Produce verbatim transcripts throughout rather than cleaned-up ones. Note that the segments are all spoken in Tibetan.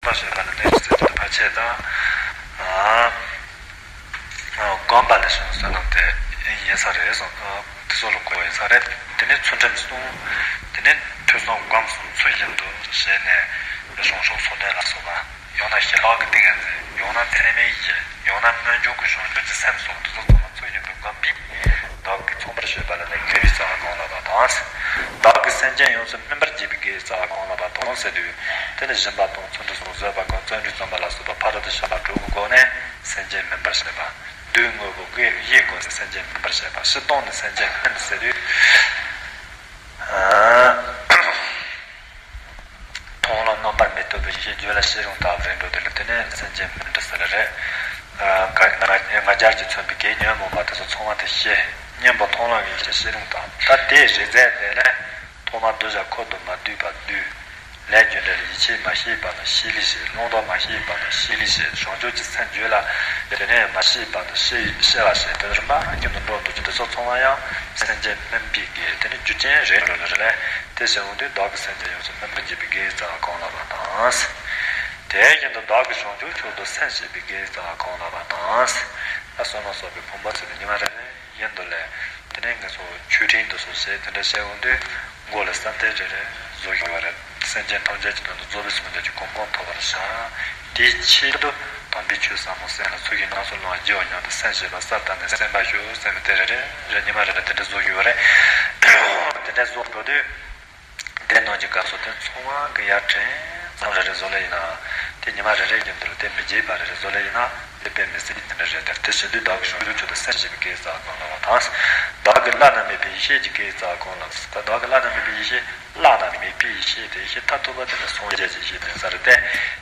པ་ཞེས་པ་ནི་གནས་ཀྱི་སེམས་ཀྱི་བར་ཆད་དང་། ཨ་ཨ་བསྒོམ་པ་ལས་བྱུང་བསོད་ནམས་དེ་ཡིན་ས་རེད་གསུངས། དེ་ཚོ་ལ་གོ་ཡིན་ས་རེད། དེ་ནས་ཚུལ་ཁྲིམས་བསྲུང་། དེ་ནས་ཐོས་བསམ་སྒོམ་གསུམ་ཚུལ་བཞིན་དུ་བྱས་ནས་རང་སྲོག་འཚོ་དོན་ལ་སོགས་པ། ཡང་ན་ཞི་ལྷག་གི་ཏིང་ངེ་འཛིན། ཡང་ན་ཚད་མེད་ཡེ་ཤེས། ཡང་ན་རྣལ་འབྱོར་གྱི་བྱང་ཆུབ་ཀྱི་སེམས་སོགས་དེ་ཚོ་ཚང་མ་ཚུལ་བཞིན་དུ་བསྒོམས་པས། བདག་གིས་མཚུངས་པར་བྱས་པ་ལ་ནི་དགེ་བའི་རྩ་བ་གང་བསླབ་པ་དང་། བདག་གིས་སེམས་ཅན་ཡོངས་སུ་སྨིན་པར་བགྱིས་པའི་དགེ་བའི་རྩ་བ་གང་བསླབ་པ་དང་ཟེར་དུས། དེ་ནི་སྦྱིན་པ་དང་ཚུལ་ཁྲིམས་སོགས་བཟོད་པ་དང་བརྩོན་འགྲུས་བརྩམས་པ་ལ་སོགས་པ་ཕ་རོལ་ཏུ་ཕྱིན་པ་དྲུག་གི་སྒོ་ནས་སེམས་ཅན་སྨིན་པར་བྱེད་པ། བདུད་དངོས་པོ་དགེ་བའི་སྒོ་ནས་སེམས་ཅན་སྨིན་པར་བྱེད་པ། བཞི་སྟོང་ནས་སེམས་ཅན་སྨིན་ཟེར་དུས། མཐོང་ལམ་རྣམ་པར་མི་རྟོག་པའི་ཡེ་ཤེས་རྒྱུད་ལ་ཤེས་རུང་དག་རེད་འགྲོ་དེ་ལ་དེ་ནས་སེམས་ཅན་མི་འདྲ་ས་ལ་རེད། ང་ང་ང་རྒྱལ་གྱིས་མཚོན་པའི་གེགས་ཉོན་མོངས་པ་དེ་ཚོ་ཚང་མ་དེ་ཤེས། གཉེན་པོ་མཐོང་ལམ་གྱི་ཡེ་ཤེས་ཤེས་རུང་དག་ད་དེ་རེ་རྩལ་དེ་ལས་ཐོག་མར་གདུལ་བྱ་འཁོར་དུ་མ་འདུས་པ་འདུལ། ལས་རྒྱུ་འབྲས་ལ་ཡིད་ཆེས་མ་བྱེད་པ་ལ་ཤི་ལི་ཞེས། བླང་དོར་མ་བྱེད་པ་ལ་ཤི་ལི་ཞེས། བྱང་ཆུབ་ཀྱི་སེམས་རྒྱུད་ལ་དེ་ནས་མ་བྱེད་པ་ལ་ཤི་ཤི་བ་ཞེས་དེ་རིམ་པ་རྒྱུན་དུ་འགྲོ་འདུག་ཅིང་དེ་ཚོ་ཚང་མ་ཡང་སེམས་ཅན་སྨིན་པའི་གེགས་དེ་ནི་རྒྱུ་རྐྱེན་རེད་འགྲོ་ལ་རེད་ལས། དེ་བྱུང་དུས་བདག་གིས་སེམས་ཅན་ཡོངས་སུ་སྨིན་པར་བགྱིས་པའི་དགེ་བའི་རྩ་བ་གང་བསླབ་པ་དང་། དེ་བཞིན་དུ་བདག་གིས་བྱང་ཆུབ་མཆོག་ཏུ་སེམས་བསྐྱེད་པའི་དགེ་བའི་རྩ་བ་གང་བསླབ་པ་དང་། ལ་བསོད་ནམས་གསོག་པའི་ཕུང་པོ་ཚོ་དེ་ཉི་མ་རེ་རེ་བཞིན་དུ་ལས། དེ་ནས་ངེད་ཚོ་མཆོད་སྤྲིན་དུ་སོགས་བྱས་དེ་འདྲ་བྱས་འོང་དུས་མགོ་ལ་བསམ་གཏན་རེ་རེ་བཟོ་དགོས་པ་རེད། སེམས་ཅན་ཐམས་ཅད་ཀྱི་དོན་དུ་རྫོགས་པའི་སངས་རྒྱས་ཀྱི་གོ་འཕང་ཐོབ་པར་བྱ། དེའི་ཆེད་དུ་དམ་པའི་ཆོས་ཟབ་མོ་གསན་ལ་ཚུལ་གྱི་རྣམ་གསུམ་ལ་བགྱིའོ་སྙམ་དུ་སེམས་བསྐྱེད་པ་གསར་བཏབ་ནས་གསན་པར་ཞུ་ཟེར་ནས་དེ་རེ་རེ་རེ་ཉི་མ་རེ་རེ་དེ་འདྲ་བཟོ་དགོས་པ་རེད། དེ་འདྲ་བཟོ་འགྲོ་དུས། དེ་ནང་གི་སྐབས་སུ་དེ་ཚོ་བ་གི་ཡར་དྲན་ཙམ་རེ་རེ་བཟོ་ལེ་ཡིན་ན། དེ་ཉི་མ་རེ་རེ་བཞིན་དུ་དེ་མི་བརྗེད་པ་རེ་རེ་བཟོ་ལེ་ཡིན་ན་དེ་དཔེ་མི་སྲིད་དེ་འདྲ་རེད། དེ་དེ་བྱེད་དུས་བདག་གིས་བྱང་ཆུབ་མཆོག་ཏུ་སེམས་བསྐྱེད་པའི་དགེ་བའི་རྩ་བ་གང་བསླབ་པ་དང་། བདག་གི་བླ་ན་མེད་པའི་ཡེ་ཤེས་ཀྱི་དགེ་བའི་རྩ་བ་གང་བསླབ། བདག་གི་བླ་ན་མེད་པའི་ཡེ་ཤེས་བླ་ན་མེད་པའི་ཡེ་ཤེས་དེ་ཡེ་ཤེས་མཐར་ཐུག་པ་དེ་ནི་སངས་རྒྱས་ཀྱི་ཡེ་ཤེས་དེ་ཡིན་ས་རེད་དེ།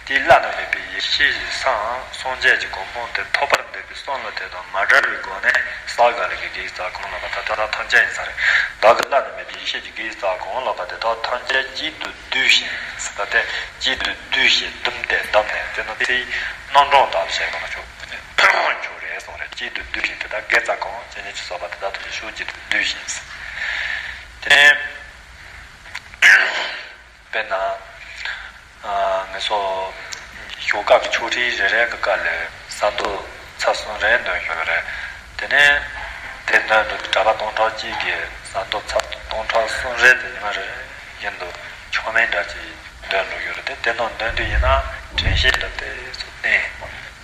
དེའི་བླ་ན་མེད་པའི་ཡེ་ཤེས་ཀྱི་སངས་སངས་རྒྱས་ཀྱི་གོ་འཕང་དེ་ཐོབ་པར་འདོད་པའི་བསམ་བློ་དེ་དང་མ་བྲལ་བའི་སྒོ་ནས་བསགས་པ་ལས་ཀྱི་དགེ་བའི་རྩ་བ་གང་བསླབ་པ་དང་དེ་དག་ཐམས་ཅད་ཡིན་ས་རེད། བདག་གི་བླ་ན་མེད་པའི་ཡེ་ཤེས་ཀྱི་དགེ་བའི་རྩ་བ་གང་བསླབ་པ་དེ་དག་ཐམས་ཅད་གཅིག་ཏུ་བསྡུས་ཤིང་ཟེར་བ་དེ་གཅིག་ཏུ་བསྡུས་ཤིང་བཟླུམས་ཏེ་བསྡམས་ནས་དེ་ནི་དེའི་རྣམ་གྲངས་དག་བྱས་པ་ན་ཆོག་ཆོག་རེད་གསུངས་རེད། གཅིག་ཏུ་བསྡུས་ཤིང་དེ་དག་དགེ་རྩ་གང་བྱེད་ཉེས་ཀྱི་བསགས་པ་དེ་དག་ཐམས་ཅད་ཕྱོགས་གཅིག་ཏུ་བསྡུས་ཤིང་ཟེར། དེ་ནས། དཔེར་ན། ཨ་ངེད་ཚོ་ཞོགས་ཀ་གི་ཆོག་ཁྲིགས་རེ་རེ་གི་སྐབས་ལ་ཟངས་མདོག་ཚར་གསུམ་རེ་འདོན་ཞོར་རེད། དེ་ནས་དེ་འདོན་དུས་གྲྭ་པ་སྟོང་ཕྲག་གཅིག་གིས་ཟངས་མདོག་ཚར་སྟོང་ཕྲག་གསུམ་རེ་དེ་ཉི་མ་རེ་རེ་བཞིན་དུ་མཆོད་མེ་འདྲ་ཅིག་འདོན་འགྲོ་ཞོར་རེད། དེ་དེ་ནང་འདོན་དུས་ཡིན་ན་དྲན་ཤེས་འདྲ་དེ་ཚོ་བསྟེན།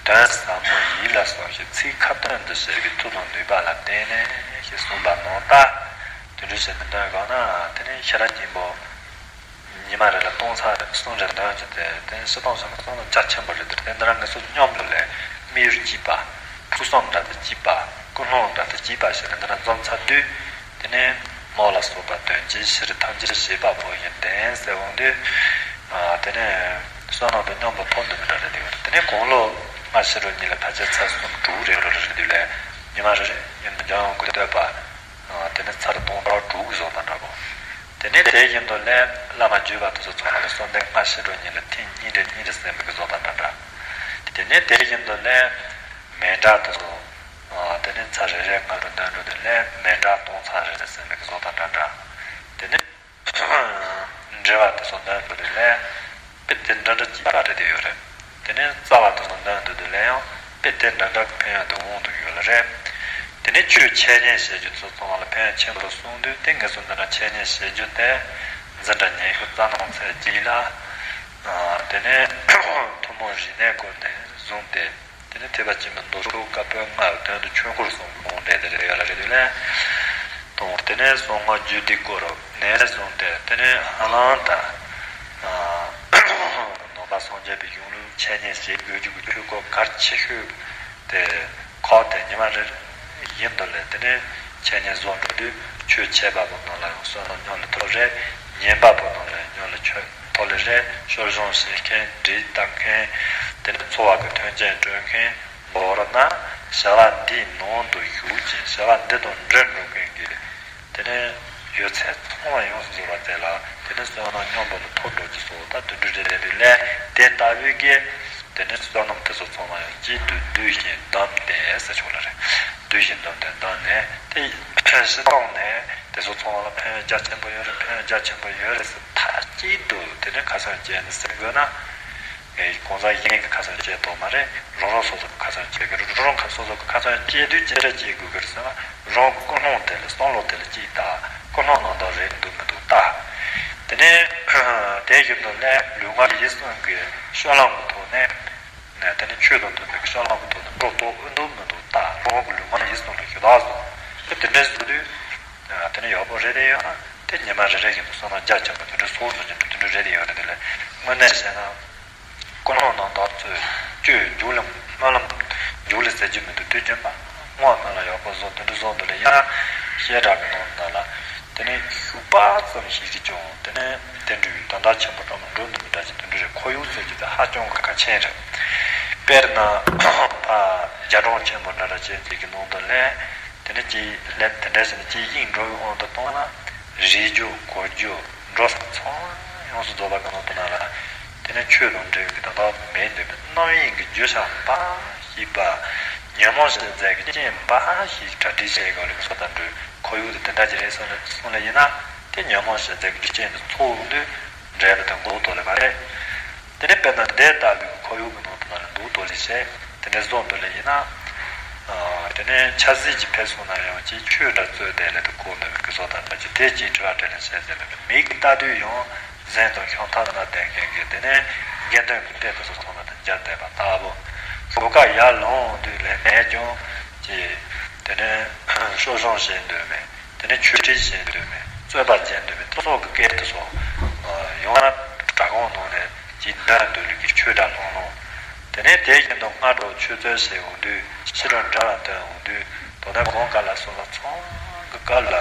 དོན་ཟབ་མོ་ཡིད་ལ་ཟུངས་ཤིང་ཚིག་ཁ་ཏོན་དུ་བྱེད་པའི་མཐུ་དང་ནུས་པ་ལ་བརྟེན་ནས་ཞེས་གསུངས་པ་ནང་ལྟར། དེ་འདྲ་བྱས་ནས་འདོན་དགོས་ན་དེ་ནས་ཤེས་རབ་སྙིང་པོ། ཉི་མ་རེ་ལ་སྟོང་ཚར་གསུམ་རེ་འདོན་གྱི་དེ་དེ་སྤྱིར་བཏང་བྱས་ན་གསུམ་ལ་རྒྱ་ཆེན་པོ་རེད། དེ་དེ་འདྲ་ངེད་ཚོ་མཉམ་དུ་ལས་དམིགས་ཡུལ་གཅིག་པ། ཕུགས་བསམ་འདྲ་དེ་གཅིག་པ། ཀུན་སློང་འདྲ་དེ་གཅིག་པ་ཞིག་ལ་འདི་འདྲ་འཛོམས་ཚར་དུས། དེ་ནས་མོ་ལ་སོགས་པ་དོན་གྱི་ཕྱིར་ཐམས་ཅད་བྱེད་པ་པོ་ཡི་དོན་ཟེར་འོང་དུས། དེ་ནས་བསོད་ནམས་དང་མཉམ་པོ་ཐོབ་འདུག་མི་འདྲ་རེད་དེ། དེ་ནས་དགུང་ལོ་ལྔ་བཞི་དྲུག་གཉིས་ལ་ཕལ་ཆེར་ཚར་གསུམ་དྲུག་རེ་རེ་རེ་རེ་དུས་ལས་ཉི་མ་རེ་རེ་ཡིན་ན་འཇམ་དབྱངས་ཀྱི་བསྟོད་པ། དེ་ནས་ཚར་སྟོང་ཕྲག་དྲུག་གི་བཟོ་དང་འདྲ་པོ། དེ་ནས་དེ་བཞིན་དུ་ལས་བླ་མ་བརྒྱུད་པ་དེ་ཚོ་ཚང་མ་ལ་གསོལ་འདེབས་ལྔ་བཞི་དྲུག་གཉིས་ལ་ཐེངས་གཉིས་རེ་གཉིས་རེ་གསན་པའི་བཟོ་དང་འདྲ་འདྲ། དེ་ནས་དེ་བཞིན་དུ་ལས་མཎྜལ་དེ་ཚོ། དེ་ནས་ཚར་རེ་རེ་སྔ་དྲོ་འདོན་འགྲོ་དུས་ལས་མཎྜལ་སྟོང་ཚར་རེ་རེ་གསན་པའི་བཟོ་དང་འདྲ་འདྲ། དེ་ནས། འགྲེལ་པ་དེ་ཚོ་འདོན་དགོས་དུས་ལས། དཔེ་དེ་འདྲ་འདྲ་གཅིག་པ་རེད་དེ་ཡོད་རེད། དེ་ནས་རྩ་བ་དེ་ཚོ་འདོན་དགོས་དུས་ལས་ཡང་དཔེ་དེ་འདྲ་འདྲ་གི་ཕན་ཡོན་དེ་འོང་དུ་ཡོད་ལ་རེད། དེ་ནས་ཆོས་འཆད་ཉན་བྱེད་རྒྱུ་དེ་ཚོ་ཚང་མ་ལ་ཕན་ཡོན་ཆེན་པོ་རེད་གསུངས་དུས་དེ་ངེད་ཚོ་འདི་འདྲ་འཆད་ཉན་བྱེད་རྒྱུ་དེ་འཛིན་གྲྭ་ཉི་ཤུ་རྩ་ནག་ཚེས་གཅིག་ལ། དེ་ནས་ཐུན་མོང་རིག་གནས་སྐོར་ནས་བཟུང་སྟེ། དེ་ནས་ཐེག་པ་ཆེན་པོའི་མདོ་སོགས་བཀའ་པོད་ལྔ་དོན་དུ་ཆོས་འཁོར་གསུམ་གྱི་དགོངས་འགྲེལ་དེ་རེ་ཡོད་ལ་རེ་དུས་ལས། དང་དེ་ནས་གསང་སྔགས་རྒྱུད་སྡེའི་སྐོར་ནས་བཟུང་སྟེ་དེ་ནས་ཧ་ལམ་ད། ནང་པ་སངས་རྒྱས་པའི་གཞུང་ལུགས་འཆད་ཉན་བྱེད་དགོས་རྒྱུ་གི་ཆོས་སྐོར་གལ་ཆེ་ཤོས་དེ་ཁག་དེ་ཉི་མ་རེ་བཞིན་དུ་ལས་དེ་ནས་འཆད་ཉན་བཟོ་འགྲོ་དུས་ཆོས་འཆད་པ་པོ་རྣམས་ལ་ཡང་བསོད་ནམས་མཉམ་ལ་ཐོབ་རེད། ཉན་པ་པོ་རྣམས་ལ་ཡང་མཉམ་ལ་ཆོས། ཐོག་ལས་རེད། ཤོར་སྦྱོང་བྱེད་མཁན་འདྲེ་བཏང་མཁན། དེ་ནས་འཚོ་བ་གི་མཐུན་རྐྱེན་སྤྲོད་མཁན་མདོར་ན་བྱ་བ་འདིའི་ནང་དུ་ཞུགས་ཀྱི་བྱ་བ་འདི་དང་འབྲེལ་འགྲོ་མཁན་གྱི་དེ་ནས་ཡོད་ཚད་ཚང་མ་ཡོངས་སུ་རྫོགས་པ་དེ་ལ་དེ་ནས་བསོད་ནམས་མཉམ་པོ་ལ་ཐོབ་འགྲོ་རྒྱུ་སོགས་ད་དུད་འགྲོ་རེ་རེ་ལས་དེ་ལྟ་བུའི་གི་དེ་ནས་བསོད་ནམས་དེ་ཚོ་ཚང་མ་ཡང་གཅིག་ཏུ་བསྡུས་ཤིང་བསྡམས་ཏེ་ཟེར་ཆོག་ལ་རེད། བསྡུས་ཤིང་བསྡམས་ཏེ་བསྡམས་ནས་དེ་ཕྱི་ཐོག་ནས་དེ་ཚོ་ཚང་མ་ལ་ཕན་ཡོན་རྒྱ་ཆེན་པོ་ཡོད་རེད། ཕན་ཡོན་རྒྱ་ཆེན་པོ་ཡོད་རེད་ཟེར་མཐའ་གཅིག་ཏུ་དེ་ནས་ཁ་སང་བྱས་ནས་ཟེར་དགོས་ན། གང་ཟག་གཞན་གྱི་ཁ་སང་བྱས་ཐོག་མ་རེད། རང་རང་སོ་སོ་གི་ཁ་སང་བྱས་གི་རེད། རང་རང་ཁ་སོ་སོ་གི་ཁ་སང་བྱས་དུས་ཅི་འདྲ་བྱེད་དགོས་གི་རེད་ཟེར་ན། རང་ཀུན་སློང་དེ་ལ་བསམ་བློ་དེ་ལ་གཅིག་ལྟ། ཀུན་སློང་ནང་དུ་རེད་འདུག་མི་འདུག་ལྟ། དེ་ནས་དེ་བཞིན་དུ་ལས་ལུས་ངག་ཡིད་གསུམ་གྱི་སྤྱོད་ལམ་གྱི་ཐོག་ནས། ནས་དེ་ནས་ཆོས་དང་མཐུན་པའི་སྤྱོད་ལམ་གྱི་ཐོག་ནས་འགྲོ་ཐུབ་འདུག་མི་འདུག་ལྟ། རང་གི་ལུས་ངག་ཡིད་གསུམ་ལ་ཞུ་དག་བཟོ། དེ་དེ་འདྲ་བཟོ་དུས། དེ་ནས་ཡག་པོ་རེད་དེ་ཡོད་ན། དེ་ཉི་མ་རེ་རེ་བཞིན་དུ་བསམ་བློ་རྒྱ་ཆེན་པོ་དེ་འདྲ་བཟོ་བཟོ་བཞིན་དུ་དེ་འདྲ་རེད་དེ་ཡོད་རེད། དེ་ལས་དངོས་གནས་བཤད་ན། ཀུན་སློང་ནང་དག་ཚོས་བཅོས་འཇུག་ལ་སྨོན་ལམ་འཇུག་ལ་ཟེར་རྒྱུ་མི་འདུག་དུས་རྒྱུན་པ་སྔོ་སྨོན་ལམ་ཡག་པོ་བཟོ་དེ་འདྲ་བཟོ་འདུག་ལ་ཡང་བཤད་གྲྭ་གི་ནང་ན་ལ། དེ་ནས་ཞུགས་པ་ཙམ་ཞིག་གིས་ཀྱང་དེ་ནས་དེ་འདྲའི་དོན་དག་ཆེན་པོ་འགྲོ་མི་འགྲོ་འདུག་མི་འདྲ་ཞིག་དེ་འདྲ་རེད། ཁོར་ཡུག་ཟེར་རྒྱུ་དེ་ཧ་ཅང་གི་གལ་ཆེན་རེད། དཔེར་ན་ཕ་རྒྱ་གྲོང་ཆེན་པོ་འདྲ་འདྲ་ཅན་ཅིག་གི་ནང་དུ་ལས། དེ་ནས་ཅིག་ལས་དེ་འདྲ་ཞིག་ནས་ཅིག་གཡེང་འགྲོ་བའི་དབང་དུ་བཏང་ན། རིག་རྒྱུ་གོ་རྒྱུ་འགྲོ་ས་ཚང་ཡོངས་སུ་རྫོགས་པ་གི་ནང་དུ་ན་ལ། དེ་ནས་ཆོས་དང་འབྲེལ་བའི་གི་དོན་དག་མེད་འདོད་པའི་རྣམ་གཡེང་གི་རྒྱུ་ཆ་འབའ་ཞིག་པ། ཉོན་མོངས་ཞེན་རྫས་ཀྱི་རྐྱེན་འབའ་ཞིག་གྲ་སྒྲིག་བྱས་དགོས་ལུགས་སོགས་དང་འབྲེལ་ཁོར་ཡུག་དེ་དེ་འདྲ་ཅིག་རེད་གསུངས་ལ་གསུངས་ལ་ཡིན་ན། དེ་ཉོན་མོངས་ཞེན་རྫས་ཀྱི་རྒྱུ་རྐྱེན་དུ་ཚོགས་འོང་དུས་འབྲས་བུ་དེ་འགོག་ཐུབ་ལེ་མ་རེད། དེ་ནས་དཔེར་ན་དེ་ལྟ་བུའི་ཁོར་ཡུག་གི་ནང་དུ་ན་ལ་འདུག་དོ་ལེ་བྱས། དེ་འདྲ་བཟོ་འདུག་ལེ་ཡིན་ན། ཨ་དེ་ནས་ཆབ་སྲིད་ཀྱི་ཕེབས་སོང་ན་ཡང་ཅིག་ཆོས་འདྲ་རྩོད་དེ་ལེ་དུ་གོ་འདུག་གི་བཟོ་དང་འདྲ་ཅིག་དེ་ཅིག་དྲི་བ་དྲིས་ལན་བྱས་ཟེར་ལེ་མིག་གིས་ལྟ་དུས་ཡང་གཟན་དང་ཤམ་ཐབས་ན་བསྡད་མཁན་གྱི་དེ་ནས་དགེ་འདུན་གྱི་སྡེ་དུ་སོང་ན་དེ་འཇགས་བསྡད་པ་ལྟ་བུ། གཟུགས་ཁ་ཡར་ལོང་འོང་དུས་ལེ་ནས་ཀྱང་ཅིག་དེ་ནས་སྲོག་ཤིང་བྱེད་འདོད་མེད། དེ་ནས་ཆོས་ཁྲིད་བྱེད་འདོད་མེད། རྩོད་པ་བྱེད་འདོད་མེད། སོགས་ཀྱི་སྐད་དུ་སོང་། ཡང་ན་དྲ་ཁང་ནང་ནས་ཅིག་འདྲ་འདོད་ལུགས་ཀྱི་ཆོས་འདྲ་ལྷུང་ལྷུང་། དེ་ནས་དེ་བཞིན་དུ་སྔ་དྲོ་ཆོས་རྩོད་བྱེད་འོང་དུས་ཕྱི་དྲོ་འདྲ་ལ་འདོན་འོང་དུས་དོ་ནས་གོང་དཀའ་ལ་སོགས་ལ་ཚང་གི་སྐབས་ལ།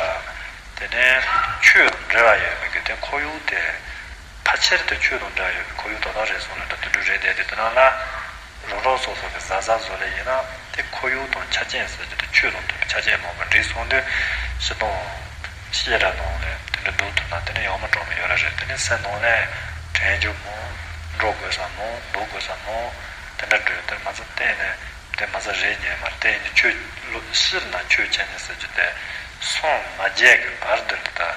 དེ་ནས་ཆོས་དང་འབྲེལ་བ་ཡོད་མེད་ཀྱི་དེ་ཁོར་ཡུག་དེ། ཕལ་ཆེར་དུ་ཆོས་དང་འབྲེལ་ཡོད་པའི་ཁོར་ཡུག་དོ་དམ་རེད་གསུངས་ལ་འདྲ་དེ་འདྲ་རེད་དེ་དེ་དེ་ནང་ལ། རང་རང་སོ་སོ་གི་བཟའ་བཟའ་བཟོ་ལེ་ཡིན་ན་དེ་ཁོར་ཡུག་དང་ཆ་རྐྱེན་ཟེར་རྒྱུ་དེ་ཆོས་དང་མཐུན་པའི་ཆ་རྐྱེན་མང་པོ་འདྲེས་སོང་དུས་སྤྱི་དང་བཤད་གྲྭ་ནང་ལས་དེ་འདྲ་འདུག་ཐུབ་ན་དེ་ནི་ཡག་མོ་འགྲོ་མི་ཡོད་ར་རེད། དེ་ནི་སེམས་ནང་ལས་དྲན་རྒྱུ་མང་འགྲོ་དགོས་ས་མང་འདུག་དགོས་ས་མང་དེ་འདྲ་འགྲོས་དེ་མ་ཚད་བལྟས་ནས་དེ་མ་ཚད་རེད་ཉན་མ་རེད་དེ་ཡིན་དུས་ཆོས་ལོ་ཕྱིར་ན་ཆོས་འཆད་ཉན་ཟེར་རྒྱུ་དེ་སོང་མ་རྒྱས་ཀྱི་བར་དུ་ལ་ད།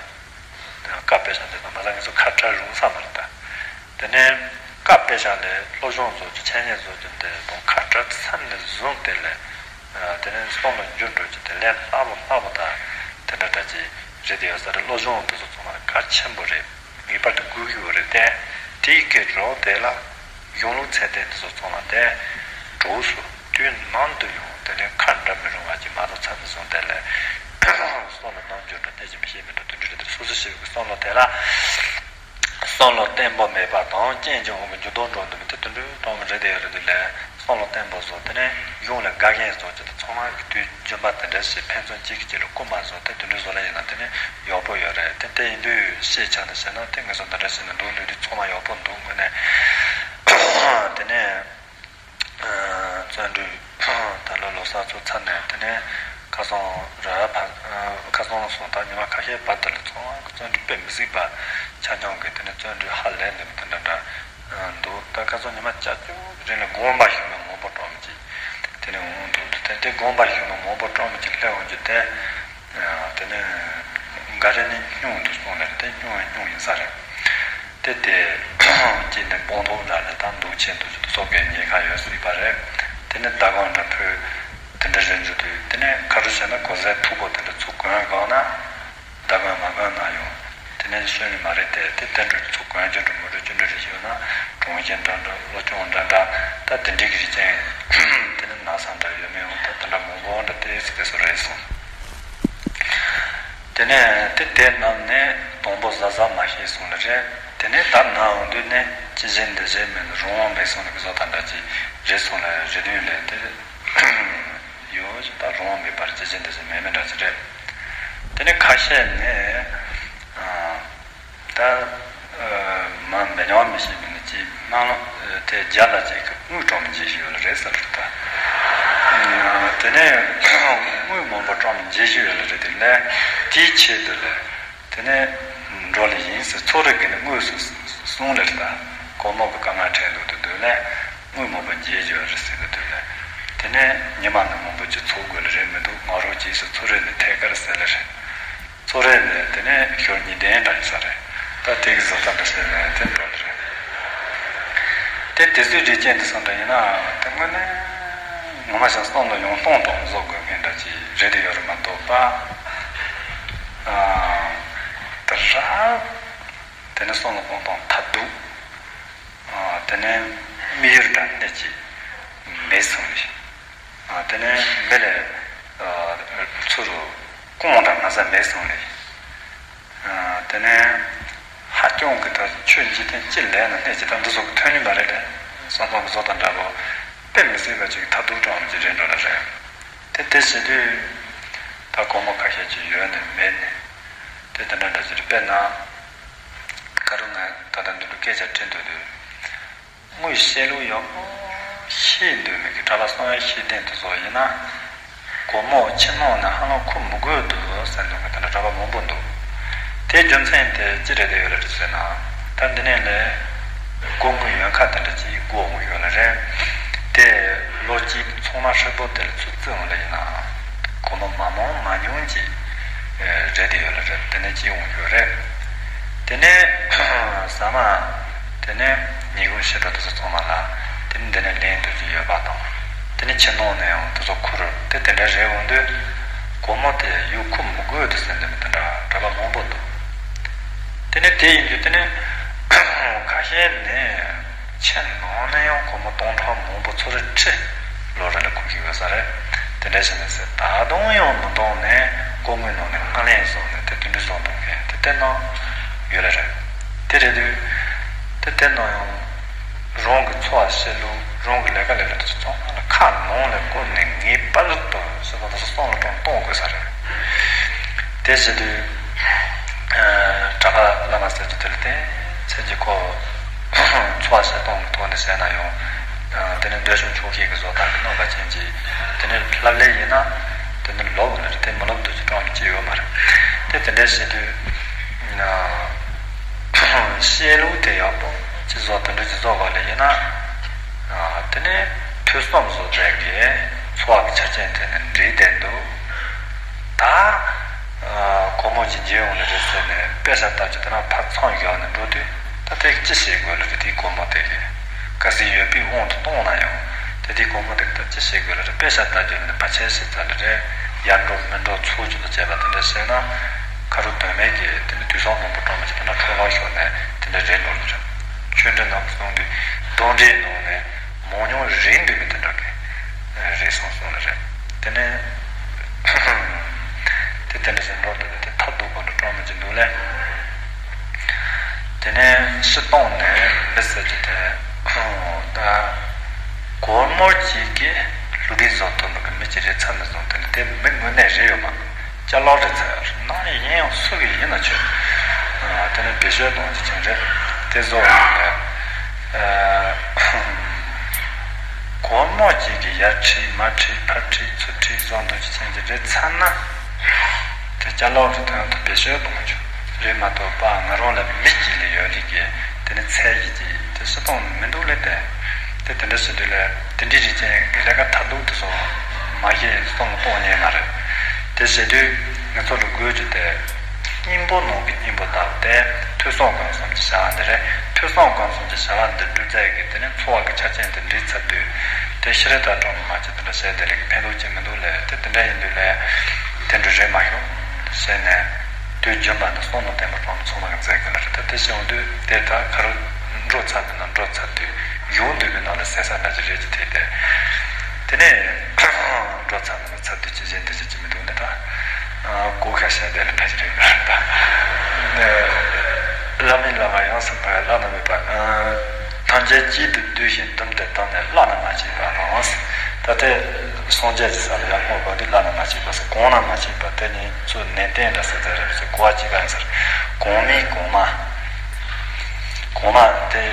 བཀའ་དཔེ་ཆ་འདི་དང་མ་ལ་ངེད་ཚོ་ཁ་བྲལ་རུང་ས་མ་རེད་ད། དེ་ནས་བཀའ་དཔེ་ཆ་ལས་སློབ་སྦྱོང་བཟོ་རྒྱུ་འཆད་ཉན་བཟོ་རྒྱུ་འདི་དང་ཁ་བྲལ་ཚར་ནས་བཟུང་སྟེ་ལས། དེ་ནས་སོང་ལ་འགྱུར་འགྲོ་རྒྱུ་དེ་ལས་སླ་པོ་སླ་པོ་དང་དེ་འདྲ་འདྲ་ཅིག་རེད་དེ་ཡོད་ས་རེད། སློབ་སྦྱོང་འདི་ཚོ་ཚང་མ་གལ་ཆེན་པོ་རེད། ངེས་པར་དུ་དགོས་ཀྱི་ཡོད་རེད་དེ། དེའི་སྐད་རོགས་དེ་ལ། གཞུང་ལུགས་ཚད་ལྡན་དེ་ཚོ་ཚང་མ་དེ། གྲོགས་སུ་དུས་ནམ་དུ་ཡང་དེ་ནས་ཁ་འདྲ་མི་རུང་བ་ཅིག་མ་གཏོགས་ཚར་མི་སོང་དེ་ལས། བསམ་བློ་ནམ་འགྱུར་འགྲོ་གནས་ཀྱི་མི་ཤེས་མི་འགྲོ་དུ་འགྲོ་རེད་དེ་སོ་སོ་ཞིག་གི་བསམ་བློ་དེ་ལ། བསམ་བློ་བརྟན་པོ་མེད་པ་དང་རྐྱེན་གྱི་དབང་གིས་འགྱུར་ལྡོག་འགྲོ་འདུག་མི་དེ་དུ་འགྲོའི་གཏོང་གི་རེད་དེ་ཡོད་རེད་དེ་ལས། བསམ་བློ་བརྟན་པོ་བཟོ་དེ་ནས་གཞུང་ལ་དགའ་མཁན་བཟོ་རྒྱུ་དེ་ཚང་མ་གི་དུས་རྒྱུན་པ་དེ་འདྲ་ཞིག་ཕན་ཚུན་གཅིག་གིས་གཅིག་ལ་སྐུལ་མ་བཟོ་དེ་དུ་འགྲོ་བཟོ་ལ་ཡིན་ན་དེ་ནས་ཡག་པོ་ཡོད་རེད་དེ། དེ་ཡིན་དུས་ཤེས་བྱ་ནི་ཟེར་ན་དེ་ངེད་ཚོ་འདི་འདྲ་ཞིག་ནས་འདུག་འདུག་དུས་ཚང་མ་ཡག་པོ་འདུག་དངོས་གནས། དེ་ནས་བརྩོན་འགྲུས་ད་ལོ་ལོ་གསར་ཚོ་ཚར་ནས་དེ་ནས་ཁ་སང་ར་བ་ཁ་སང་སོང་ད་ཉི་མ་ཁ་ཤས་བར་དུ་ལ་ཚང་མ་གི་བརྩོན་འགྲུས་དཔེ་མི་སྲིད་པ་ཆ་སྙོམས་ཀྱི་དེ་ནས་བརྩོན་འགྲུས་ཧ་ལས་འདུག་དེ་འདྲ་འདྲ་འདུག་ད་ཁ་སང་ཉི་མ་བཅུ་གཅིག་རིང་ལ་དགོངས་པ་ཞུ་མཁན་མང་པོ་བཀྲོངས་ཀྱི་དེ་ནས་འོང་འདུག་དེ་དེ་དགོངས་པ་ཞུ་མཁན་མང་པོ་བཀྲོངས་ཀྱི་སླེབས་འོང་རྒྱུ་དེ། དེ་ནས་འགའ་རེ་ནི་སྙུང་དུ་སོང་ནས་དེ་སྙུང་ཡང་སྙུང་ཡིན་ས་རེད། དེ་དེ་གཅིག་ནི་སྤོང་ཐོབ་འདྲ་ལས་དང་འདུག་ཆེན་དུ་སོགས་པའི་ཉེན་ཁ་ཡོད་སྲིད་པ་རེད། དེ་ནི་ཟླ་གང་འདྲ་ཕོད་དེ་འདྲ་རེད་འཇུ་དུས་དེ་ནས་ཁ་རུ་བྱས་ན་གོ་ཟས་མཐུག་པོ་དེ་འདྲ་ཚུར་གོན་གང་ན་ཟླ་གང་མ་གང་ན་ཡང་དེ་ནས་གསོན་ནི་མ་རེད་དེ་དེ་བསྟན་འགྲོ་ཚུར་གོན་རྒྱུ་འདྲ་མོ་འདྲ་རྒྱུ་འདྲ་རེ་ཡོད་ན་གྲོང་ཁྱེར་འདྲ་འདྲ་བློ་སྐྱོང་འདྲ་འདྲ་ད་དེ་འདྲའི་གི་རིགས་ཅན་དེ་ནི་ན་ཚ་འདྲ་ཡོད་མེད་འོང་ད་དེ་འདྲ་མང་པོ་འདྲ་དེ་སི་དེ་སུ་རེད་སོང་། དེ་ནས་དེ་དེ་རྣམས་ནས་དང་པོ་གཟབ་གཟབ་མ་བྱས་སོང་ལ་རེད། དེ་ནས་ད་ན་འོང་དུས་ནས་ཅི་བྱེད་འདི་བྱེད་མེད་ན་རང་དབང་མེད་སོང་ལ་གི་བཟོ་ལྟ་འདྲ་ཅིག་རེད་སོང་ལ་རེད་དུས་ལས་དེ་ཡོད་ད་རང་དབང་མེད་པར་ཅི་བྱེད་འདི་བྱེད་མེད་མེད་འདྲ་ཅིག་རེད། དེ་ནས་ཁ་ཤས་ནས་ད། མ་མི་ཉམས་མི་ཤེས་མི་ནི་ཅིག་སྣང་དེ་རྒྱ་ལ་ཅིག་གི་དངུལ་སྤྲོམ་བྱེད་བཞིན་ཡོད་ལ་རེད་ཟེར་ལ་ད། དེ་ནས་དངུལ་མང་པོ་སྤྲོམ་བྱེད་བཞིན་ཡོད་ལ་རེད་དེ་ལས་དེའི་ཆེད་དུ་ལས་དེ་ནས་འགྲོ་ལ་ཡིན་ཟེར་ཚོ་རེ་གི་ནི་དངོས་སུ་གསུང་ལ་རེད་ད། གོང་མོ་གི་དཀའ་ངལ་འཕྲད་འདུག་དུ་དུ་ལས་དངུལ་མང་པོ་བྱེད་བཞིན་ཡོད་རེད་ཟེར་གི་དུ་ལས་དེ་ནས་ཉི་མ་ནི་མང་པོ་ཅིག་ཚོགས་དགོས་ལ་རེད་མི་འདུག་ང་རོ་རྗེས་སུ་ཚོ་རེ་ནས་ཐད་ཀར་ཟེར་ལ་རེད། ཚོ་རེ་ནས་དེ་ནས་ཞོར་ཉིན་ལྡན་འདྲ་ཡིན་ས་རེད། ད་དེ་གི་བཟོ་ལྟ་འདྲ་བྱས་ནས་དེ་འགྲོ་ལ་རེད། དེ་དེ་ཚོའི་རིགས་ཅན་དེ་ཚོ་འདྲ་ཡིན་ན་དེ་དངོས་གནས་ངོ་མ་བྱས་བསམ་བློ་ཡང་སྟོང་དང་བཟོ་དགོས་མཁན་འདྲ་ཅིག་རེད་དེ་ཡོད་རེད་མ་གཏོགས་པ། ཨ། དེ་རབ་དེ་ནས་བསམ་བློ་གཏོང་སྟངས་ཐབས་སྡུག་ཨ། དེ་ནས་དམིགས་ཡུལ་འདྲ་སྣེ་གཅིག་མེད་སོང་ལེ། ཨ། དེ་ནས་མི་ལ་ཨ། ཚུར་སྐུང་འདྲ་མ་ཟ་མེད་སོང་ལེ། ཨ། དེ་ནས་ཧ་ཅང་གི་ད་ཆོས་འཇིག་རྟེན་སྤྱི་ལས་ན་སྣེ་གཅིག་ད་འདི་ཚོ་གི་ཐོན་ནི་མ་རེད་ལེ། བསམ་བློ་གི་བཟོ་དང་འདྲ་པོ་དཔེ་མི་སྲིད་པ་ཅིག་ཐབས་སྡུག་གྲོགས་ཅིག་རེད་འགྲོ་ལེ་རེད། དེ་དེ་བྱེད་དུས་ད་སྒོར་མོ་ཁ་ཤས་ཅིག་ཡོད་ནས་མེད་ནས་དེ་དེ་འདྲ་འདྲ་ཅིག་རེད། དཔེར་ན་ཀ་རུ་ང་ད་ལྟ་འདི་འདྲ་སྐད་ཆ་དྲིས་འདོད་དུས། དངོས་བཤད་ལུགས་ཡག་པོ་ཤེས་འདོད་མི་གི་གྲྭ་པ་གསང་བའི་ཤེས་ལྡན་དེ་ཚོ་ཡིན་ན། སྒོར་མོ་ཕྱི་ནང་ནས་ཧ་ལམ་ཁུར་མི་དགོས་འདུག་ཟེར་འདུག་གི་དེ་འདྲ་གྲྭ་པ་མང་པོ་འདུག་དེའི་རྒྱུ་མཚན་དེ་ཅི་རེད་དེ་ཡོད་རེད་ཟེར་ན། ད་འདི་ནས་ལས་སྒོར་མོ་ཡོད་ཁ་དེ་འདྲ་ཅིག་སྒོར་མོ་ཡོད་ལ་རེད། དེ་ལོ་གཅིག་ཚང་མ་ཧྲིལ་པོ་དེ་ལ་ཚུར་བརྩི་འོང་ལ་ཡིན་ན། སྒོར་མོ་མ་མང་མ་ཉུང་ཅིག་རེད་དེ་ཡོད་ལ་རེད། དེ་ནས་ཅི་ཡོང་རྒྱུ་རེད། དེ་ནས་ཟ་མ། དེ་ནས་ཉིན་གུང་ཕྱི་དྲོ་དེ་ཚོ་ཚང་མ་ལ་དེ་ནས་འདི་ནས་ལེན་འདོད་ཀྱི་ཡོད་པ་དང་། དེ་ནས་ཕྱི་ནང་ནས་ཡང་དེ་ཚོ་ཁུར་དེ་དེ་འདྲ་རེད་འོང་དུས། སྒོར་མོ་དེ་ཡོད་ཁུར་མི་དགོས་འདུག་ཟེར་འདི་མི་དེ་འདྲ་གྲྭ་པ་མང་པོ་འདུག་དེ་ནས་དེ་ཡིན་དུས་དེ་ནས་ཁ་ཤས་ནས་ཕྱི་ནང་ནས་ཡང་སྒོར་མོ་སྟོང་ཕྲག་མང་པོ་ཚོ་རེ་ཁྲི་ལོ་རེ་ལ་ཁུར་གྱི་ཡོད་ས་རེད། དེ་འདྲ་བྱས་ནས་ཟེར་ད་དུང་ཡང་མི་འདང་ནས་སྒོར་མོའི་ནང་ནས་སྔ་ལན་བཟོ་ནས་དེ་དུས་འདྲི་བཟོ་འདུག་མཁན་དེ་དེ་ནང་ཡོད་ལ་རེད། དེ་རེད་དུས་དེ་དེ་ནང་ཡང་རང་གི་འཚོ་བ་བྱེད་ལུགས་རང་གི་ལས་ཀ་ལས་ལུགས་དེ་ཚོ་ཚང་མ་ལ་ཁ་ནང་ལ་བསྐོར་ནས་ངེས་པར་དུ་བྱེད་པ་དེ་ཚོ་བསམ་བློ་གཏོང་གཏོང་དགོས་ས་རེད། དེ་བྱེད་དུས་གྲྭ་པ་བླ་མ་ཟེར་རྒྱུ་དེ་ལ་བརྟེན་ཚེ་གཅིག་ཁོ། འཚོ་བ་བྱེད་སྟངས་ཀྱི་ཐོག་ནས་བཤད་ན་ཡང་། དེ་ནི་འདོད་ཆུང་ཆུང་ཤོས་ཀྱི་བཟོ་ལྟ་གི་རྣམ་པ་ཅན་གྱི་དེ་ནི་ལྷབ་ལེ་ཡིན་ན། དེ་ནི་ལོབས་ལ་རེད་དེ་མི་ལོབས་འདོད་ཀྱི་གཏོང་ཅི་ཡོད་མ་རེད། དེ་དེ་འདྲ་བྱེད་དུས། བཤད་ལུགས་དེ་ཡག་པོ་ཅི་བཟོ་དེ་འདྲ་ཅི་བཟོ་ག་ལེ་ཡིན་ན། དེ་ནི་ཐོས་བསམ་བཟོ་བྱེད་ཀྱི་འཚོ་བ་གི་ཆ་རྐྱེན་དེ་ནི་འགྲིག་བསྡད་འདུག་ད། སྒོར་མོ་ཅིག་འཇལ་ཡོང་ནི་རེད་ཟེར་ནས་དཔེ་ཆ་ལྟ་རྒྱུ་དེ་ན་ཕར་མཚམས་བཞག་ནས་འགྲོ་དུས་ད་དེ་ཅི་བྱེད་དགོས་ལ་རེད། དེའི་སྒོར་མོ་དེ་གི་གལ་སྲིད་ཡོད་པའི་དབང་དུ་བཏང་ན་ཡང་དེ་དེའི་སྒོར་མོ་དེ་གི་ད་ཅི་བྱེད་དགོས་ལ་རེད། དཔེ་ཆ་ལྟ་རྒྱུ་ནི་ཕལ་ཆེར་ཞིག་ཙམ་ལ་རེད། ཡར་འགྲོ་མི་འགྲོ་ཚུར་རྒྱུ་དང་བཅས་པ་དེ་འདྲ་བྱས་ན་ཁ་རུ་དོན་མེད་ཀྱི་དེ་ནི་དུས་བཟང་མང་པོ་གྲོང་མི་ཅིག་དེ་འདྲ་འཕྲོ་བརླག་ཤོར་ནས་དེ་འདྲ་རེད་འགྲོ་ནི་རེད། ཆོས་འབྲེལ་ནང་གསུངས་དུས་གདོན་འདྲེའི་ནང་ནས། མང་ཉུང་རིགས་འདུས་མི་དེ་འདྲ་གི་རེད་སོང་སོང་ལ་རེད། དེ་ནས་དེ་དེ་འདྲ་ཞིག་འགྲོ་འདུག་དེ་ཐབས་སྡུག་པོ་འདྲ་སྤྲོ་མི་ཅི་འདུག་ལས། དེ་ནས་སྤྱིར་བཏང་ནས་མི་ཟེར་རྒྱུ་དེ་ད་སྒོར་མོ་གཅིག་གིས་བསླུ་བྲིད་བཟོ་ཐུབ་མི་གི་མི་གཅིག་རེད་ཚར་མི་སོང་། དེ་ནི་དེ་མི་དངོས་གནས་རེད་ཡོད་མ། ཅ་ལག་རེད་ཚར་ནང་ནས་ཡིན་ཡང་སུ་གི་ཡིན་ན་ཆོད། དེ་ནི་བེད་སྤྱོད་གཏོང་རྒྱུ་ཅན་རེད། དེ་བཟོ་བ་ཡིན་ན། སྒོར་མོ་གཅིག་གིས་ཡར་ཁྲིད་མར་ཁྲིད་ཕར་ཁྲིད་ཚུར་ཁྲིད་བཟོ་འདུག་ཅི་ཅན་གྱི་རེད་ཚར་ན། དེ་ཅ་ལག་གི་དོན་དུ་བེད་སྤྱོད་གཏོང་རྒྱུ་རེད་མ་གཏོགས་པ་ང་རང་ལ་མི་གཅིག་ལས་ཡོད་ལི་གི་དེ་ནི་ཚད་ཀྱི་ཅིག་དེ་སྤྱིར་བཏང་མི་འདུག་ལས་དེ། དེ་དེ་འདྲ་ཞིག་དུས་ལས་དེ་འདྲའི་རིགས་ཅན་གྱི་ལས་ཀ་ཐབས་སྡུག་དེ་ཚོ་མ་བྱེད་སོང་གཏོང་ཉན་མ་རེད། དེ་བྱེད་དུས་ང་ཚོ་ལ་དགོས་རྒྱུ་དེ། སྙིང་པོ་ནང་གི་སྙིང་པོ་ལྟ་བུ་དེ་ཐོས་བསམ་སྒོམ་གསུམ་གྱི་བྱ་བ་འདི་རེད། ཐོས་བསམ་སྒོམ་གསུམ་གྱི་བྱ་བ་འདི་སྒྲུབ་རྫས་ཀྱི་དེ་ནི་འཚོ་བ་གི་ཆ་རྐྱེན་དེ་འགྲིག་ཚར་དུས་དེ་ཤི་རེ་དང་གྲོང་མ་ཅི་དེ་འདྲ་བྱས་དེ་ལས་ཀྱི་ཕན་ཐོགས་ཅི་མི་འདུག་ལས་དེ་དེ་འདྲ་ཡིན་དུས་ལས་དེ་འདྲ་རེད་མ་ཤོག་ཟེར་ནས་དུས་རྒྱུན་པ་ནི་བསམ་བློ་བརྟན་པོ་གྲོང་ཚང་མ་གི་མཛད་དགོས་ལ་རེད། ད་དེ་བྱུང་དུས་དེ་ད་ཁ་རུ་འགྲོ་ཚར་དུས་ན་འགྲོ་ཚར་དུས་ཡོང་དུས་ཀྱི་ནང་ལ་ཟད་ས་འདྲ་ཅི་རེད་ཅི་དེ་དེ་དེ་ནས་འགྲོ་ཚར་ན་ཚར་དུས་ཅི་བྱེད་འདི་བྱེད་ཅི་མི་འདུག་འདི་ད། གོ་ཁ་ཤས་དེ་ལ་ཕལ་ཆེར་ཡོད་པ་རེད་ད། བླ་མའི་བླ་མ་ཡོངས་སུ་བསྔོ་བས་བླ་ན་མེད་པ། ཐམས་ཅད་གཅིག་ཏུ་བསྡུས་ཤིང་བཟླུམས་ཏེ་བཏང་ནས་བླ་ན་མ་མཆིས་པ་དང་། ད་ལྟའི་སངས་རྒྱས་ཀྱི་ས་ལ་ཡར་བསྔོ་དགོས་དུས་བླ་ན་མ་མཆིས་པ་ཟེར་གོང་ན་མ་མཆིས་པ་དེ་ནི་ཚུར་ནན་ཏན་ལ་ཟེར་ཚར་རེད་ཟེར་གོ་བ་གཅིག་ག་ཡིན་ཟེར། གོང་མའི་གོང་མ། གོང་མ་དེ་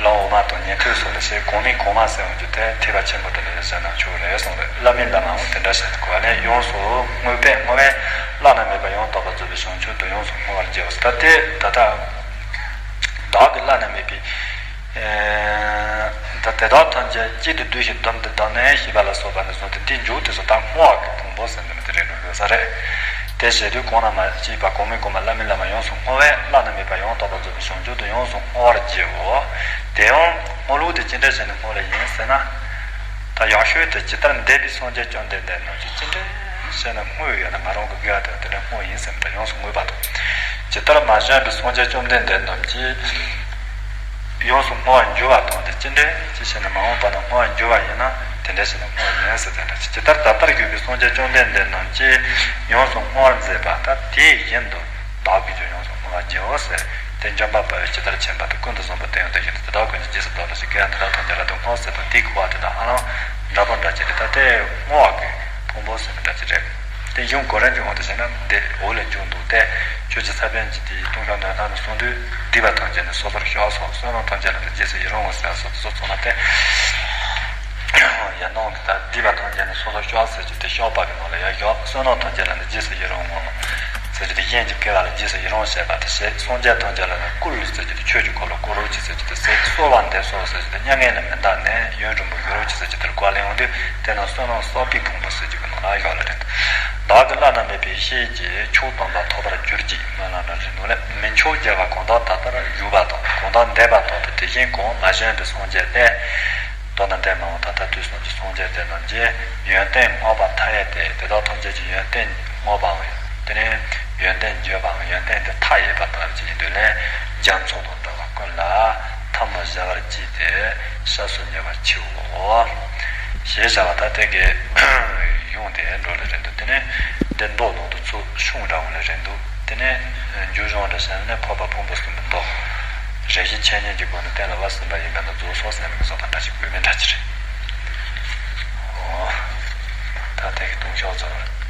ལམ་འོག་མ་དང་ཉན་ཐོས་སོགས་ལ་ཞེས་གོང་མའི་གོང་མ་ཟེར་འོང་རྒྱུ་དེ་ཐེག་པ་ཆེན་པོ་དེ་ལ་ཡང་ཟེར་ན་ཆོག་རེད་གསུངས་རེད། བླ་མའི་བླ་མའང་དེ་འདྲ་ཞིག་གོ་བ་ལས་ཡོངས་སུ་བསྔོས་པས་བསྔོ་བས་བླ་ན་མེད་པ་ཡང་དག་པར་རྫོགས་པའི་བྱང་ཆུབ་ཏུ་ཡོངས་སུ་བསྔོ་བར་བགྱིའོ། ད་དེ་ད་ལྟ་བདག་གིས་བླ་ན་མེད་པའི་ད་དེ་དག་ཐམས་ཅད་གཅིག་ཏུ་བསྡུས་ཤིང་བཟླུམས་ཏེ་བཏང་ནས་ཞེས་པ་ལ་སོགས་པ་ནས་བཟུང་སྟེ་འདིའི་མཇུག་དེ་ཚོ་ད་བསྔོ་བ་གི་ཕུང་པོ་ཟེར་འདི་མི་དེ་རེད་འགྲོ་དགོས་ས་རེད། དེ་བྱེད་དུས་གོང་ན་མ་སྐྱེས་པ་གོང་མའི་གོང་མ་བླ་མའི་བླ་མ་ཡོངས་སུ་བསྔོ་བས་བླ་ན་མེད་པ་ཡང་དག་པར་རྫོགས་པའི་བྱང་ཆུབ་ཏུ་ཡོངས་སུ་བསྔོ་བར་བགྱིའོ། དེ་ཡང་བསྔོ་ལུགས་དེ་ཅི་འདྲ་བྱས་ནས་བསྔོ་བ་ཡིན་ཟེར་ན། ད་ཡག་ཤོས་དེ་ཇི་ལྟར་འདས་པའི་སངས་རྒྱས་བཅོམ་ལྡན་འདས་རྣམས་ཀྱིས་ཅི་འདྲ་བྱས་ནས་བསྔོས་ཡོད་ན་ང་རང་གི་དགེ་བ་དེ་དེ་འདྲ་བསྔོས་ཡིན་ཟེར་ན་ཡོངས་སུ་བསྔོས་པ་དང་། ཇི་ལྟར་མ་བྱོན་པའི་སངས་རྒྱས་བཅོམ་ལྡན་འདས་རྣམས་ཀྱིས། ཡོངས་སུ་བསྔོ་བར་འགྱུར་བ་དང་དེ་ཅི་འདྲ་ཅི་བྱས་ནས་མ་འོངས་པ་ན་བསྔོ་བར་འགྱུར་བ་ཡིན་ན་དེ་འདྲ་བྱས་ནས་བསྔོ་བ་ཡིན་ཟེར་དེ་འདྲ་ཇི་ལྟར་ད་ལྟར་གྱུར་པའི་སངས་རྒྱས་བཅོམ་ལྡན་འདས་རྣམས་ཀྱིས་ཡོངས་སུ་བསྔོ་བར་མཛད་པ་ད་དེ་བཞིན་དུ་བདག་གིས་ཀྱང་ཡོངས་སུ་བསྔོ་བར་བགྱིའོ་ཟེར། དེ་འཇམ་དཔལ་དཔའ་བོས་ཇི་ལྟར་མཁྱེན་པ་དང་ཀུན་ཏུ་བཟང་པོ་དེ་ཡང་དེ་བཞིན་དུ་དེ་དག་ཀུན་གྱི་རྗེས་སུ་བདག་སློབ་ཅིང་དགེ་བ་འདི་དག་ཐམས་ཅད་རབ་ཏུ་བསྔོ་ཟེར་དང་དེའི་གོ་བ་དེ་དག་ཧ་ལམ་འདྲ་པོ་འདྲ་ཅིག་རེད། ད་དེ་བསྔོ་བ་གི་ཕུང་པོ་ཟེར་ནི་འདྲ་ཅིག་རེད། དེ་གཞུང་གོ་རིམ་གྱི་དབང་དུ་བྱས་ན་འདི་འོག་ལས་འབྱུང་འདུག་སྟེ། ཆོས་ཀྱི་ས་པཎ་གྱིས་དེའི་ལྟུང་བཤགས་སྣོད་ལྷ་ནས་གསུངས་དུས་སྡིག་པ་ཐམས་ཅད་ནི་སོ་སོར་བཤགས་སོ། བསོད་ནམས་ཐམས་ཅད་ལ་ནི་རྗེས་སུ་ཡི་རང་ངོ་ཟེར་སོགས་སུ་ཚང་མ་སྟེ། ཡར་ནང་གི་ད་སྡིག་པ་ཐམས་ཅད་ནི་སོ་སོར་བཤགས་ཟེར་གྱི་དེ་བཤགས་པ་གི་ནང་ལ་ཡར་བཞག་བསོད་ནམས་ཐམས་ཅད་ལ་ནི་རྗེས་སུ་ཡི་རང་ངོ་ཟེར་གྱི་དེ་གཞན་གྱི་དགེ་བ་ལ་རྗེས་སུ་ཡི་རང་བྱེད་པ་དེ་བྱེད། སངས་རྒྱས་ཐམས་ཅད་ལ་ནི་བཀུར་ཟེར་གྱི་དེ་ཆོས་ཀྱི་འཁོར་ལོ་བསྐོར་རོགས་གྱིས་ཟེར་གྱི་དེ་བྱེད། གསོལ་བ་འདེབས་སོ་ཟེར་གྱི་དེ་མྱ་ངན་ལས་མི་འདའ་ནས་ཡུན་རིང་པོ་བཞུགས་རོགས་གྱིས་ཟེར་གྱི་དེར་བཀའ་ལེན་འོང་དུས་དེ་ན་བསོད་ནམས་བསགས་པའི་ཕུང་པོ་ཟེར་གྱི་གི་ནང་ལ་ཡོད་ལ་རེད། བདག་གི་བླ་ན་མེད་པའི་ཤེས་ཀྱིས་མཆོག་དམ་པ་ཐོབ་པར་གྱུར་ཅིག་སྨོན་ལམ་རེ་རེ་ནོ་ལས་མི་མཆོག་རྒྱལ་བ་གང་དག་ད་ལྟར་བཞུགས་པ་དང་གང་དག་འདས་པ་དང་དེ་བཞིན་གང་མ་བྱོན་པའི་སངས་རྒྱས་ཏེ། མདོར་ན་འདས་མ་འོངས་ད་ལྟ་དུས་གསུམ་གྱི་སངས་རྒྱས་དེ་རྣམས་ཀྱི་ཡོན་ཏན་བསྔགས་པ་མཐའ་ཡས་ཏེ་དེ་དག་ཐམས་ཅད་ཀྱི་ཡོན་ཏན་བསྔགས་པའམ་དེ་ནས་ཡོན་ཏན་བརྗོད་པའམ་ཡོན་ཏན་དེ་མཐའ་ཡས་པ་ལྟ་བུ་ཅིག་ཡིན་དུས་ལས་རྒྱ་མཚོ་དང་འདྲ་བ་ཀུན་ལ་ཐལ་མོ་སྦྱར་བར་བགྱིས་ཏེ་སྐྱབས་སུ་ཉེ་བར་མཆིའོ། ཞེས་བྱ་བ་ད་དེ་གའི་གཞུང་དེ་འགྲོ་ལེ་རེད་འདུག་དེ་ནས་འདི་མདོ་ནང་དུ་ཚུར་ཤོང་འདྲ་འོང་ལེ་རེད་འདུག་དེ་ནས་མཇུག་གཞུང་འདྲ་བྱས་ནས་འཕགས་པ་ཕུང་པོ་གསུམ་པའི་མདོ། རེ་ཞིག་འཆད་ཉན་གྱི་སྒོ་ནས་གཏན་ལ་ཕབ་ཟིན་པ་ཡིན་པ་ན་རྫོགས་སོ་ཟེར་ནས་བཟོ་དང་འདྲ་ཞིག་དགོས་མིན་འདྲ་ཅི་རེད། ཨོ། ད་དེ་གི་ལྟུང་བཤགས་ཚོར།